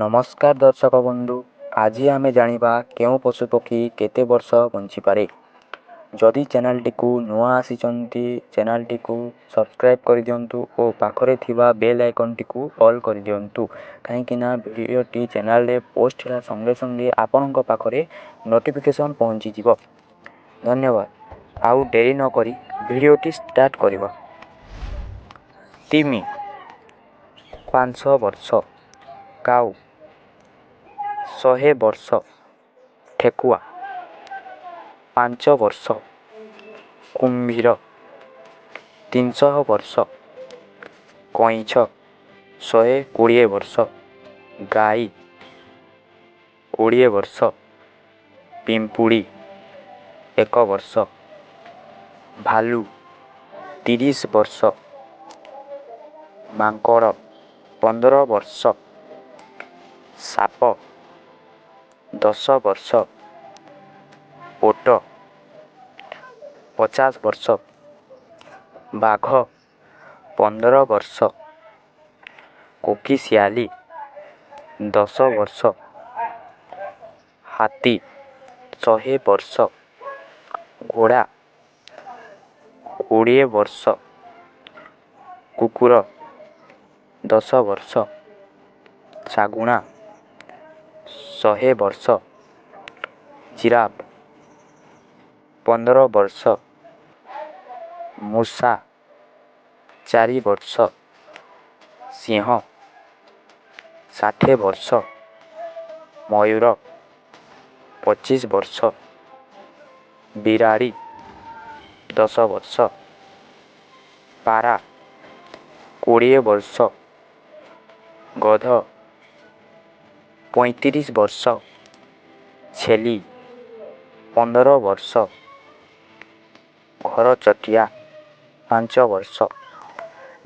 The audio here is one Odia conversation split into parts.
ନମସ୍କାର ଦର୍ଶକ ବନ୍ଧୁ, ଆଜି ଆମେ ଜାଣିବା କେଉଁ ପଶୁପକ୍ଷୀ କେତେ ବର୍ଷ ବଞ୍ଚିପାରେ। ଯଦି ଚ୍ୟାନେଲଟିକୁ ନୂଆ ଆସିଛନ୍ତି, ଚ୍ୟାନେଲଟିକୁ ସବସ୍କ୍ରାଇବ୍ କରିଦିଅନ୍ତୁ ଓ ପାଖରେ ଥିବା ବେଲ୍ ଆଇକନ୍ଟିକୁ ଅଲ୍ କରିଦିଅନ୍ତୁ, କାହିଁକିନା ଭିଡ଼ିଓଟି ଚ୍ୟାନେଲରେ ପୋଷ୍ଟ ହେଲା ସଙ୍ଗେ ସଙ୍ଗେ ଆପଣଙ୍କ ପାଖରେ ନୋଟିଫିକେସନ୍ ପହଞ୍ଚିଯିବ। ଧନ୍ୟବାଦ। ଆଉ ଡେରି ନକରି ଭିଡ଼ିଓଟି ଷ୍ଟାର୍ଟ କରିବା। ତିମି 5 ବର୍ଷ, କାଉ 100 ବର୍ଷ, ଠେକୁଆ 5 ବର୍ଷ, କୁମ୍ଭୀର 300 ବର୍ଷ, କଇଁଛ 120 ବର୍ଷ, ଗାଈ 20 ବର୍ଷ, ପିମ୍ପୁଡ଼ି 1 ବର୍ଷ, ଭାଲୁ 30 ବର୍ଷ, ମାଙ୍କଡ଼ 15 ବର୍ଷ, ସାପ 10 ବର୍ଷ, ଓଟ 50 ବର୍ଷ, ବାଘ 15 ବର୍ଷ, କୋକିଶିଆଳି 10 ବର୍ଷ, ହାତୀ 100 ବର୍ଷ, ଘୋଡ଼ା 20 ବର୍ଷ, କୁକୁର 10 ବର୍ଷ, ଶାଗୁଣା 100 ବର୍ଷ, ଜିରାଫ 15 ବର୍ଷ, ମୂଷା 4 ବର୍ଷ, ସିଂହ 60 ବର୍ଷ, ମୟୂର 25 ବର୍ଷ, ବିରାଡ଼ି 10 ବର୍ଷ, ପାରା 20 ବର୍ଷ, ଗଧ 35 ବର୍ଷ, ଛେଳି 15 ବର୍ଷ, ଘରଚଟିଆ 5 ବର୍ଷ।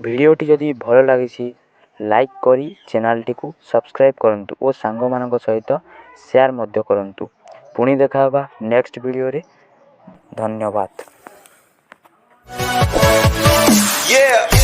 ଭିଡ଼ିଓଟି ଯଦି ଭଲ ଲାଗିଛି, ଲାଇକ୍ କରି ଚ୍ୟାନେଲଟିକୁ ସବସ୍କ୍ରାଇବ୍ କରନ୍ତୁ ଓ ସାଙ୍ଗମାନଙ୍କ ସହିତ ସେୟାର ମଧ୍ୟ କରନ୍ତୁ। ପୁଣି ଦେଖା ହେବା ନେକ୍ସଟ ଭିଡ଼ିଓରେ। ଧନ୍ୟବାଦ। Yeah.